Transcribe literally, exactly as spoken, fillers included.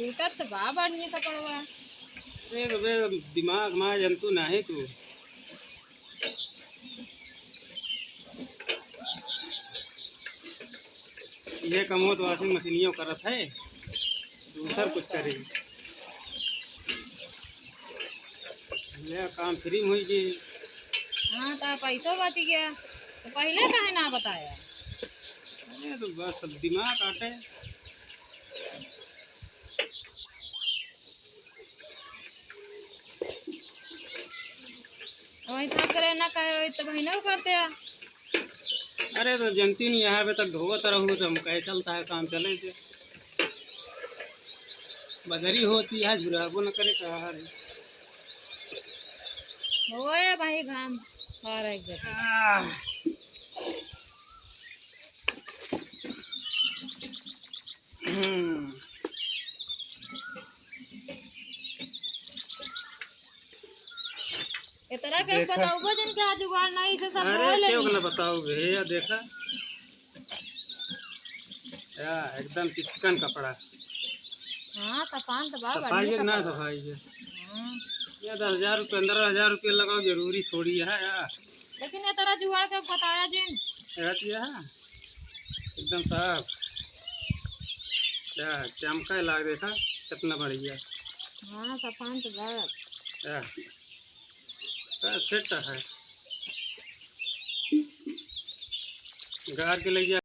टूटत तो बा बढ़िया कपड़वा। अरे बे, दिमाग मा जंतु नाही तू। ये कमो तो washing मशीनियो करत है, दूसर कुछ करी। ले काम free में होई जी। हाँ, तो पैसो बच गया, तो पहले काहे ना बताया? अरे तो बस अब दिमाग आटे। वही सब करे ना करे, वही तो बहिनो करते हैं। अरे तो जनती नहीं, यहाँ पे तक धोवत रहू तो हम कहे चलता है काम चले से। बदरी होती है, झुराबो न करे कहा रे। होए भाई घाम, और एक जगह। आह। हम्म। इतना के देखा। बताऊबो जिनके आज जुगाड़ नहीं से सब अरे, बोले क्यों नहीं। ना बताओ भैया, देखा। या, एकदम चिकन कपड़ा। हाँ, सफान तो बा, सफाई बढ़िया है कि ना कपड़ा। सफाई है? हाँ। ये दस हजार रुपये, पन्द्रह हजार रुपये लगाओ, जरूरी थोड़ी है यार। लेकिन ये तरह जुगाड़ के बताया जिन। रहती है, एकदम साफ। या, चमका लाग देखा, कितना बढ़िया। हाँ, सफान तो बा। या, बस फिट है। गार के ले गया।